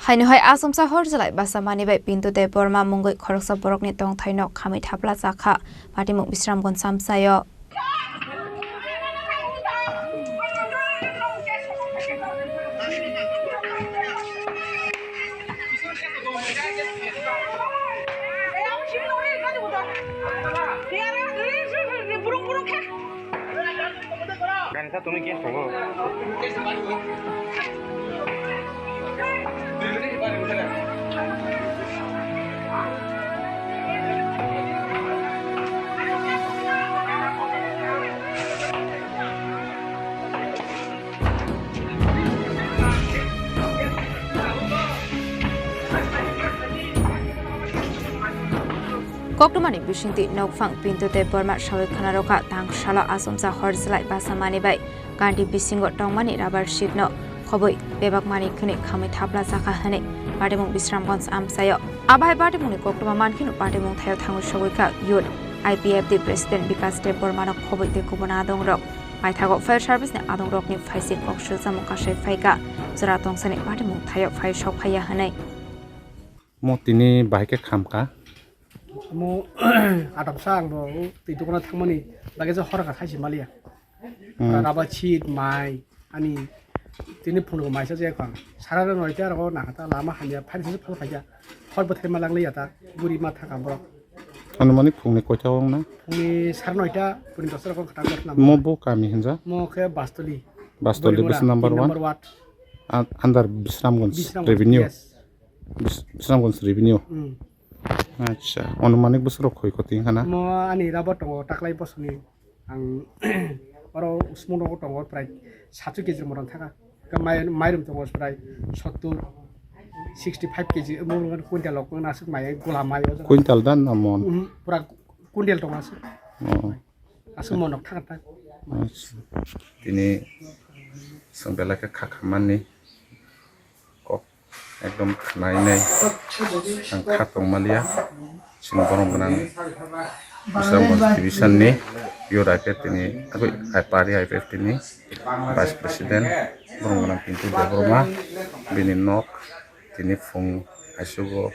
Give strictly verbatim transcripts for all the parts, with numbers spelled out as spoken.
Haino hai achomsa hor jwlai basa manwi bai Pintu Debbarma mungwi khoroksa borokni tongthaino khamwi thapla chakha patimung Bisramganj amchaio. Koktwmani bisingtwi nokphang Pintu Debbarma sawi khwnarokha tang salo achomsa hor jwlai basa manwi bai kandi bisingo tongmani rubber sheet no khobwi bebak manwi khwnwi khamwi thapla chakha hwnwi patimung Bisramganj amchaio. Abo hai patimungni koktwma mankheno patimung thaio thangwi sogwi kha youth I P F T president Bikas Debbarma no khobwi tei kubun adongrok. Maithago fire service ni adongrokni phaising kok swijamung kasai phaikha jora tongsani patimung thaio phai sok phaiya hwnwi. Mo tini bahai khe khamkha. Mo atamsa ang bo twi dukano thangmani bagwi je horkha khaisi maliya. Hmm. Raba chit mai ani tini phunuk mai sa je khang. Sara noita aro nakha ta lama hamya phani se phal phaikha. Hor bwthai ma lang liya ta guri ma thang ang borok. Anumanik phungni koita ong na? Phungni sara noita puni dosa rok khata gotna. Mo bo kami hinja? Mo khe Bastoli. Bastoli Boimura, bus number tin one? Number ward. An-, under Bisramganj Bisramganj, revenue? Yes. Bis-, Bisramganj revenue? Hmm. Acha, anumanik bwswk rok khoi koti wngkha na? Mo ani raba tongo taklai bosoni. Ang oro usmung nogo tongo prai satsho kg moron thaka. Ka mai-, mairum tongo prai sottur, sixty five kg, mo quintal rok wngna aswk mai gola mai o jaga. Quintal dan na mon? Mhm, pura quintal tongo aswk. Oh. Aswk monok thaka ta. Acha. Tini chwng belai khe kha khammani kok ekdom khnainai ang kha tongmaliya. Chini borok gwnang Bisramganj division ni youth I P F T ni, agoi, ai pari I P F T ni vice president borok gwnang Pintu Debbarma, bini nok tini phung aisugo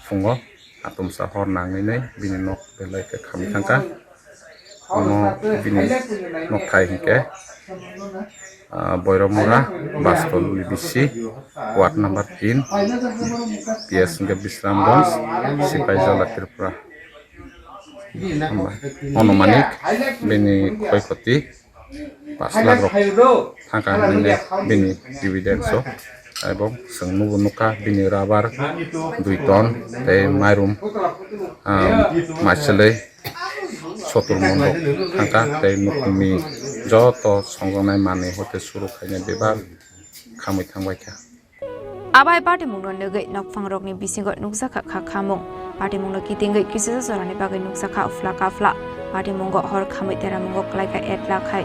phungo atomsa hor nangwi nai bini nok belai khe khamwi thangkha. Omo bini nokthai hinkhe, ah, Boiramura, Bastoli bisi, ward number tin, P S hinkhe Bisramganj, Sipaijala, Tripura. Hamba, onumanik bini khoi khoti pas lakh rok thangkha hinwi bini dividends o. Ebong chwng nubo nukha bini rubber dui ton tei mairum, ah, maichwlwi sotur mon rok thangkha tei nukhungni joto songjaknai manwi hote suru khainai bebak khamwi thangbaikha. Abo hai patimungno nugwi nokphangrokni bisingo nukjakha kha khamung. Patimungno kitingwi kisisa jorani bagwi nukjakha phla ka phla. Patimungo hor khamwi teramungo kwlaikha et lakh hai.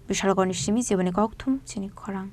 Bishalgorni simi jiboni kokthum chini khorang.